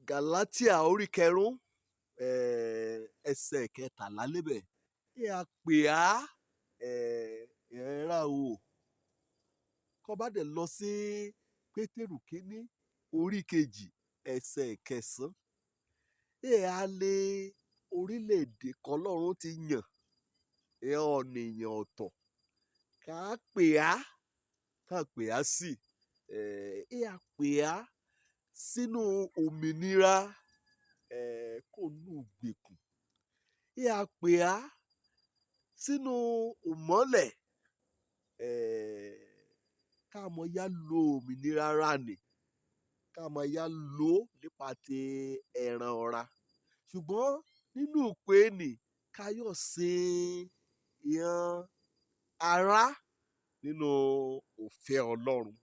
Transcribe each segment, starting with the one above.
Galatia orí kẹrún, ẹsẹ̀ 13 lébẹ̀ ẹ a pè á ẹ̀ẹ́ra o. Kọ́ bá dẹ̀ lọ sí Pétérù kínní orí 2 ẹsẹ̀ 9, ẹ a lé orílẹ̀-èdè kọlọ́run ti yàn ẹ ọ̀nìyàn ọ̀tọ̀ ká pè á, ká pè á sí ẹ a pè á sínú òmìnira kó nù gbèkùn, ẹ a pè á sínú ìmọ́lẹ̀, ká mọ yá lo òmìnira ra nì, ká mọ yá lò ó nípa ti ẹran ọra, ṣùgbọ́n nínú ìpè nì ká yọ̀ sin ìhan ará nínú òfẹ́ Ọlọ́run.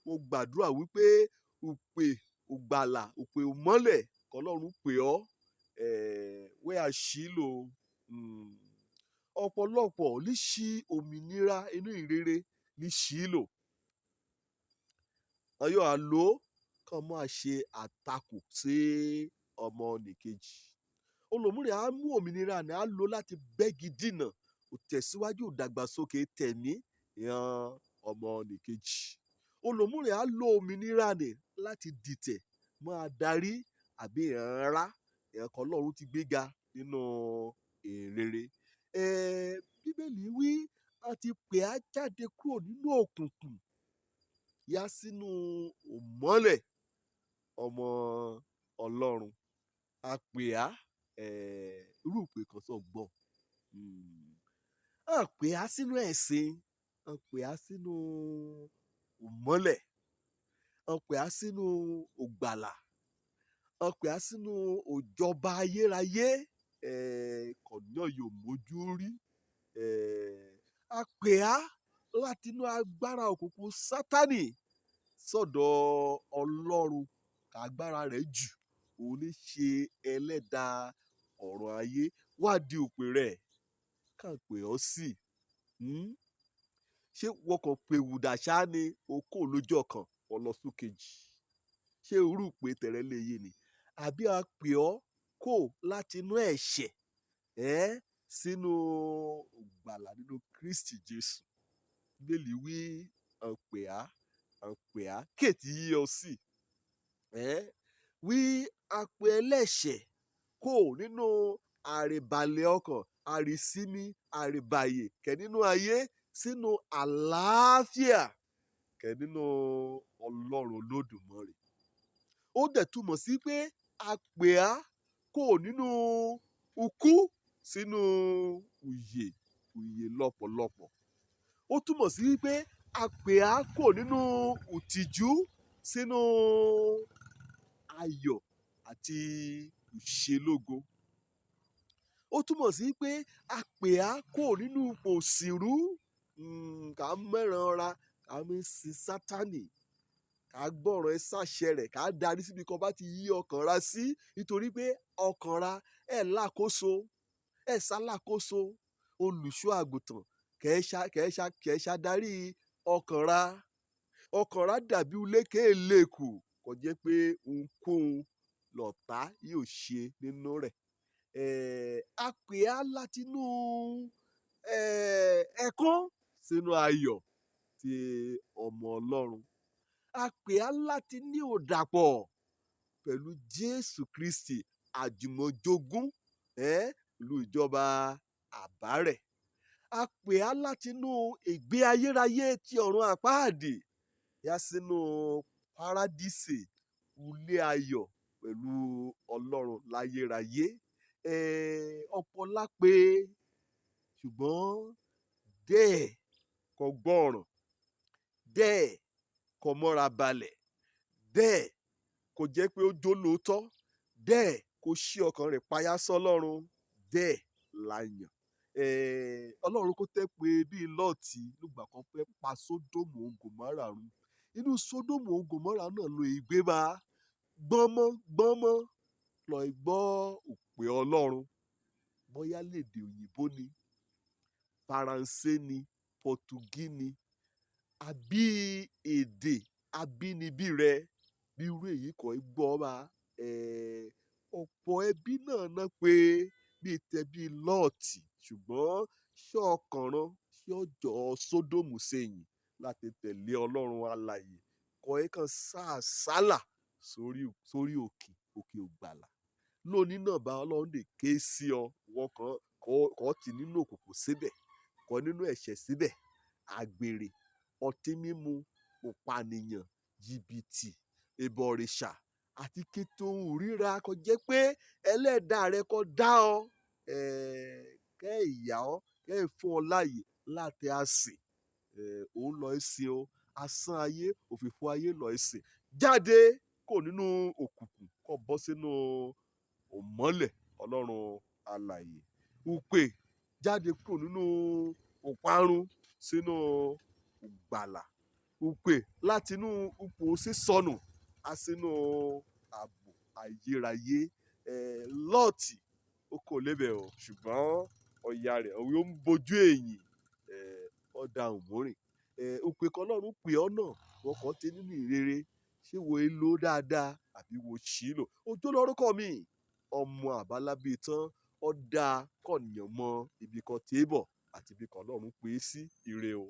Mo gbàdúrà wípé ìpè ìgbàlà, ìpè ìmọ́lẹ̀ kọlọ́run pè ọ́ wẹ́ àṣìlò. Ọ̀pọ̀lọpọ̀ ní ṣi òmìnira inú ìrere ní ṣìlò, ọyọ́ àlò kàn máa ṣe àtakò sí ọmọnìkejì. Olòmíràn á mú òmìnira ní á lò láti bẹ́gi dínà ìtẹ̀síwájú ìdàgbàsókè tẹ̀mí ìhan ọmọnìkejì. Olòmíràn á lo òmìnira nì láti dìtẹ̀ máa darí àbí ìran ìran kan Ọlọ́run ti gbéga nínú ìrere. Bíbélì wí a ti pè á jáde kúrò nínú òkùnkùn yá sínú ìmọ́lẹ̀ ọmọ Ọlọ́run. A pè á irú ìpè kan sọ gbọ́. A pè á sínú ẹ̀sìn, a pè á sínú ìmọ́lẹ̀, a pè á sínú ìgbàlà, a pè á sínú ìjọba ayérayé kọ̀níyàn yóò mójú rí. A pè á látinú agbára òkùnkùn Sátánì sọ́dọ̀ Ọlọ́run kàgbára rẹ̀ jù, òun ní ṣe ẹlẹ́dàá ọ̀run ayé. Wádìí òpè rẹ̀ kàn pè ọ́ sí. Ṣé wọ́n kàn pè wùdà ṣáá ni o kò lójú ọkàn ọlọ́sùn kejì? Ṣé irú ìpè tẹ̀rẹ̀ lè yé ni? Àbí a pè ọ́ kò látinú ẹ̀ṣẹ̀ sínú ìgbàlà nínú Kristi Jésù? Bíbélì wí à ń pè á, à ń pè á kéètì yí ọ sí. Wí a pè ẹlẹ́ṣẹ̀ kò nínú àrèbàlẹ̀ ọkàn, àrìsími, àrèbàyè kẹ̀ nínú ayé sínú àlàáfíà kẹ̀ nínú Ọlọ́run Olódùmarè. Ó dẹ̀ túmọ̀ sí pé a pè á kò nínú ikú sínú ìyè, ìyè lọ́pọ̀lọpọ̀. Ó túmọ̀ sí wípé a pè á kò nínú ìtìjú sínú ayọ̀ àti ìṣelógo. Ó túmọ̀ sí pé a pè á kò nínú òsìrú, ká mẹ́ran ra, ká mí sin Sátánì, ká gbọ́ràn ẹ sáṣẹ rẹ̀, ká darí síbi kan bá ti yí ọkàn ra sí, nítorí pé ọkàn ra ẹ̀ lákòóso, ẹ̀ sálákòóso olùṣọ́ àgùntàn kẹ̀ẹ́ ṣa darí ọkàn ra. Ọkàn ra dàbí ulékè lèkù, kò jẹ́ pé ohunkóhun lọ̀tá yóò ṣe nínú rẹ̀. A pè á látinú ẹkún sínú ayọ̀ ti ọmọ Ọlọ́run. A pè á láti ní òdàpọ̀ pẹ̀lú Jésù Kristi àjùmọ̀jogún pẹ̀lú ìjọba àbárẹ̀. A pè á látinú ìgbé ayérayé ti ọ̀run àpáàdì yá sínú párádísè, ilé ayọ̀ pẹ̀lú Ọlọ́run láyérayé. Ọ̀pọ̀ la pè, ṣùgbọ́n dẹ́ẹ̀ kò gbọ́ràn, dẹ́ẹ̀ kò mọ́ra balẹ̀, dẹ́ẹ̀ kò jẹ́ pé ó jó lóòótọ́, dẹ́ẹ̀ kò ṣí ọkàn rẹ̀ payá sọ́lọ́run, dẹ́ẹ̀ la yàn. Ọlọ́run kó tẹ́ pé bíi Lọ́ọ̀tì nígbà kan fẹ́ pa Sódómù òun Gòmórà run. Inú Sódómù òun Gòmórà náà lo ìgbé bá gbọ́nmọ́ gbọ́nmọ́ lọ gbọ́ òpè Ọlọ́run. Bóyá lédè òyìnbó ni, Faransé ni, Pọtugí ni, àbí èdè abínibí rẹ, bí irú èyí kò gbọ́ bá. Ọ̀pọ̀ ẹbí náà ná pé bíi tẹbí Lọ́ọ̀tì, ṣùgbọ́n ṣé ọkànran ṣé ọjọ́ Sódómù sẹ́yìn láti tẹ̀lé Ọlọ́run alààyè kọ́ ẹ kàn sá àsálà sórí òkè ògbàlà lónìí náà bá Ọlọ́run lè ké sí ọ. Wọ́n kàn kọ́ ti nínú òkùnkùn síbẹ̀, kọ́ nínú ẹ̀ṣẹ̀ síbẹ̀, àgbèrè, ọtí mímu, òpànìyàn, jìbìtì, ìbọ̀rìṣà àti kétohun ríra kó jẹ́ pé ẹlẹ́dàá rẹ kó dá ọ, kẹ́ ìyá ọ, kẹ́ ẹ̀ fún ọ láàyè láti àsìn òun lọ ìsìn o. Asán ayé, òfìfo ayé lọ ìsìn. Jáde kò nínú òkùnkùn, kó bọ́ sínú òmọ́lẹ̀ Ọlọ́run alààyè. Ùpè jáde kúrò nínú òparun sínú ìgbàlà. Ùpè látinú ipò sísọnù á sínú ààbò ayérayé. Lọ́ọ̀tì ó kò lébẹ̀ o, ṣùgbọ́n ọ̀yà rẹ̀ òun ó ń bojú èyìn ọ̀dà òmùrìn. Ùpè kan Ọlọ́run pè ọ́ náà, wọ́n kàn ti nínú ìrere. Ṣé wo èlò dáadáa àbí wo ṣì lò? Ojú lórúkọ mi, ọmọ àbálábí tán, ọ̀dà kọ̀nìyàn mọ ibi kan tèébọ̀ àti ibi kan Ọlọ́run pè é sí ire o.